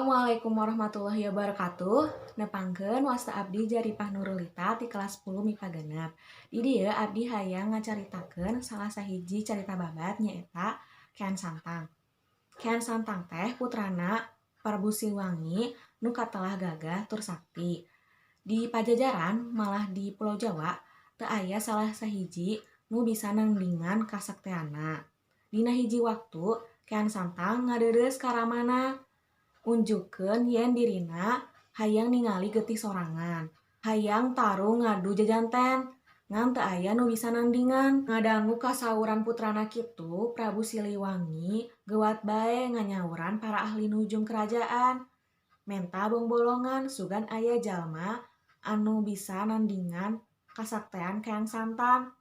Assalamualaikum warahmatullahi wabarakatuh. Nepangkeun wasta abdi Jaripah Nurulita ti kelas 10 MIPA 6. Di dieu abdi hayang ngacaritakeun salah sahiji carita babad nyaeta Kian Santang. Kian Santang teh putrana Prabu Siliwangi nu katelah gagah tur sakti. Di Pajajaran malah di Pulau Jawa teu aya salah sahiji nu bisa nandingan kasakteanna. Dina hiji waktu Kian Santang ngadeudeus ka ramana unjukkeun yen dirina hayang ningali getih sorangan, hayang tarung ngadu jajanten, ngan teu aya nu bisa nandingan. Ngadangu kasauran putrana kitu, Prabu Siliwangi geuwat bae nganyauran para ahli nujum kerajaan. Menta bongbolongan sugan aya jalma anu bisa nandingan kasaktean Kian Santang.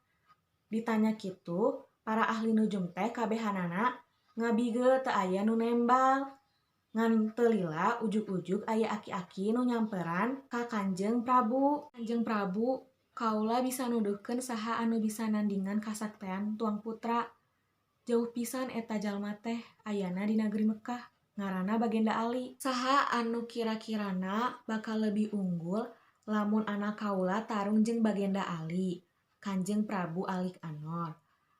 Ditanya kitu, para ahli nujum teh kabehanana ngabigeu teu aya nu nembal. Ngan teu lila ujug-ujug aya aki-aki nu nyamperan ka Kanjeng Prabu. Kanjeng Prabu, kaula bisa nuduhkeun saha anu bisa nandingan kasaktean tuang putra. Jauh pisan eta jalma teh ayana di nagri Mekah, ngaranna Bagenda Ali. Saha anu kira-kirana bakal lebih unggul lamun anak kaula tarung jeung Bagenda Ali? Kanjeng Prabu alik anor.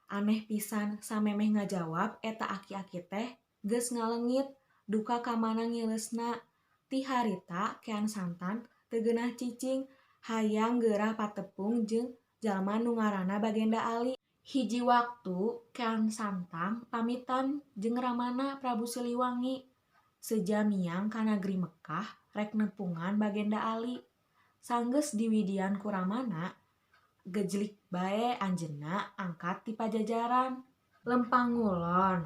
Aneh pisan samemeh ngajawab eta aki-aki teh geus ngalengit duka kamana ngileusna. Ti harita Kian Santang teu geunah cicing hayang geurah patepung jeung jalma nu ngaranna Bagenda Ali. Hiji waktu Kian Santang pamitan jeung ramana Prabu Siliwangi. Seja miang ka nagri Mekah rek nepungan Bagenda Ali. Sanggeus diwidian ku ramana, gejlik bae anjeunna angkat ti Pajajaran. Lempang ngulon,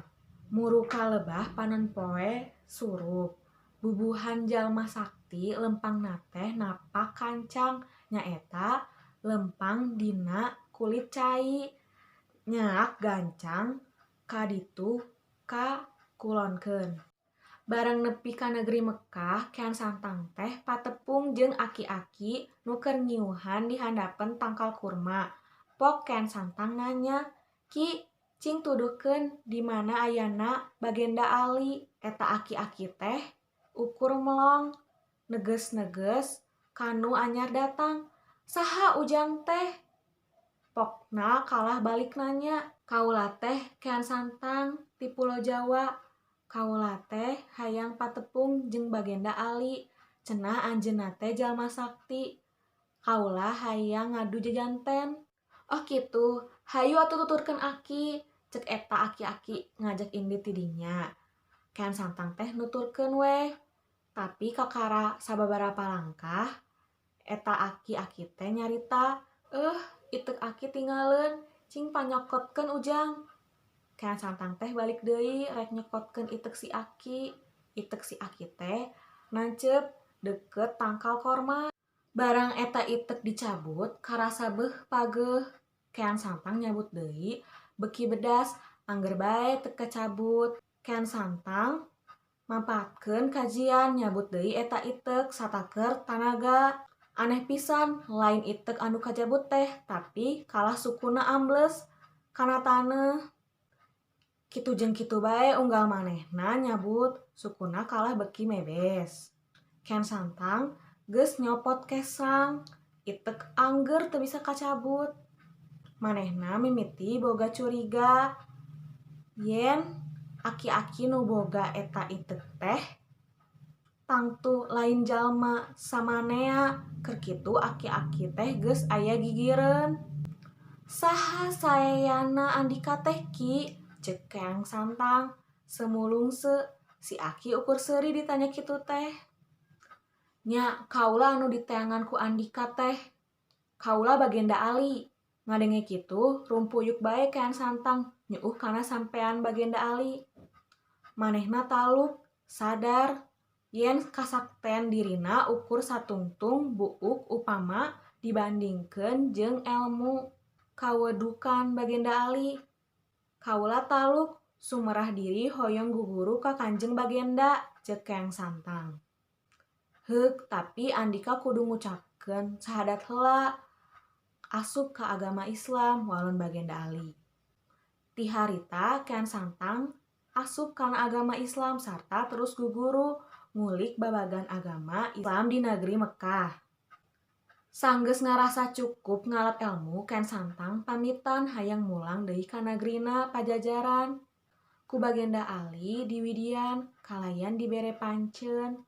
muruka lebah panon poe surup. Bubuhan jalma sakti lempangna teh napak kancang nyaeta lempang dina kulit cai. Nyaak gancang ka ditu ka kulonkeun. Barang nepi ka negeri Mekah, Kian Santang teh patepung jeung aki-aki nu keur nyiuhan di handapeun tangkal kurma. Pok Kian Santang nanya, "Ki, cing tuduhkeun di mana ayana Bagenda Ali?" Eta aki-aki teh ukur melong, neges-neges kanu anyar datang. "Saha ujang teh?" Pokna kalah balik nanya, "Kaula teh Kian Santang ti Pulau Jawa. Kaula teh hayang patepung jeung Bagenda Ali. Cenah anjeunna teh jalma sakti. Kaula hayang ngadu jajanten." "Oh kitu, hayu atuh tuturkeun aki," cek eta aki-aki ngajak indit ti dinya. Kian Santang teh nuturkeun weh. Tapi kakara sababarapa langkah, eta aki-aki teh nyarita, "Eh, iteuk aki tinggaleun, cing panyokotkeun ujang." Kian Santang teh balik deui rek nyokotkeun iteuk si aki. Iteuk si aki teh nancep deket tangkal korma. Barang eta iteuk dicabut, karasa beuh pageuh. Kian Santang nyabut deui, beuki bedas, angger bae teu kacabut. Kian Santang mampatkeun kajian nyabut deui eta iteuk sataker tanaga. Aneh pisan, lain iteuk anu kacabut teh, tapi kalah sukuna ambles kana taneuh. Kitu jeung kitu bae unggal manehna nyabut, sukuna kalah beuki mebes. Kian Santang geus nyopot kesang, iteuk angger teu bisa kacabut. Manehna mimiti boga curiga yen aki-aki nu boga eta iteuk teh tangtu lain jalma samanea. Keur kitu aki-aki teh geus aya gigireun. "Saha saeyana andika teh ki?" cek Kian Santang semulungse. Si aki ukur seuri ditanya kitu teh. "Nya kaula anu diteangan ku andika teh. Kaula Bagenda Ali." Ngadenge kitu rumpuyuk bae Kian Santang nyuuh kana sampean Bagenda Ali. Manehna taluk sadar yen kasakten dirina ukur satungtung buuk upama dibandingkeun jeung elmu kawedukan Bagenda Ali. "Kaula taluk sumerah diri hoyong guguru ka Kanjeng Bagenda," cek Kian Santang. "Heuk, tapi andika kudu ngucapkeun sahadat heula asup ka agama Islam," walun Bagenda Ali. Ti harita Kian Santang asup kana agama Islam sarta terus guguru ngulik babagan agama Islam di negeri Mekah. Sanggeus ngarasa cukup ngalap elmu, Ken Santang pamitan hayang mulang deui ka nagrina Pajajaran. Ku Bagenda Ali diwidian kalayan dibere pancen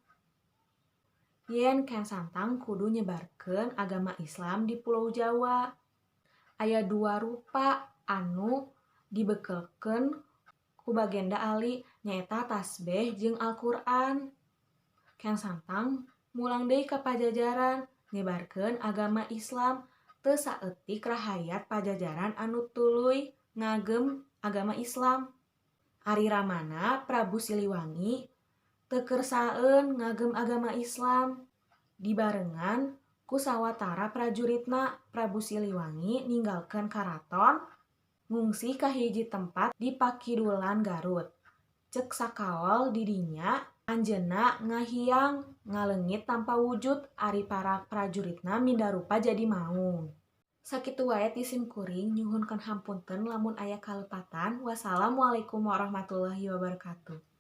yen Ken Santang kudu nyebarkeun agama Islam di Pulau Jawa. Aya dua rupa anu dibekelkeun ku Bagenda Ali, nyaeta tasbeh jeung Al-Qur'an. Ken Santang mulang deui ka Pajajaran nyebarkeun agama Islam, teu saeutik rahayat Pajajaran anu tuluy ngagem agama Islam. Ari ramana Prabu Siliwangi teu kersaeun ngagem agama Islam. Dibarengan ku sawatara prajuritna, Prabu Siliwangi ninggalkeun karaton ngungsi ka hiji tempat di pakidulan Garut. Cek sakaol di dinya anjeunna ngahiang ngaleungit tanpa wujud, ari para prajuritna mindarupa jadi maung. Sakitu wae ti sim kuring, nyuhunkeun hapunten lamun aya kalepatan. Wassalamualaikum warahmatullahi wabarakatuh.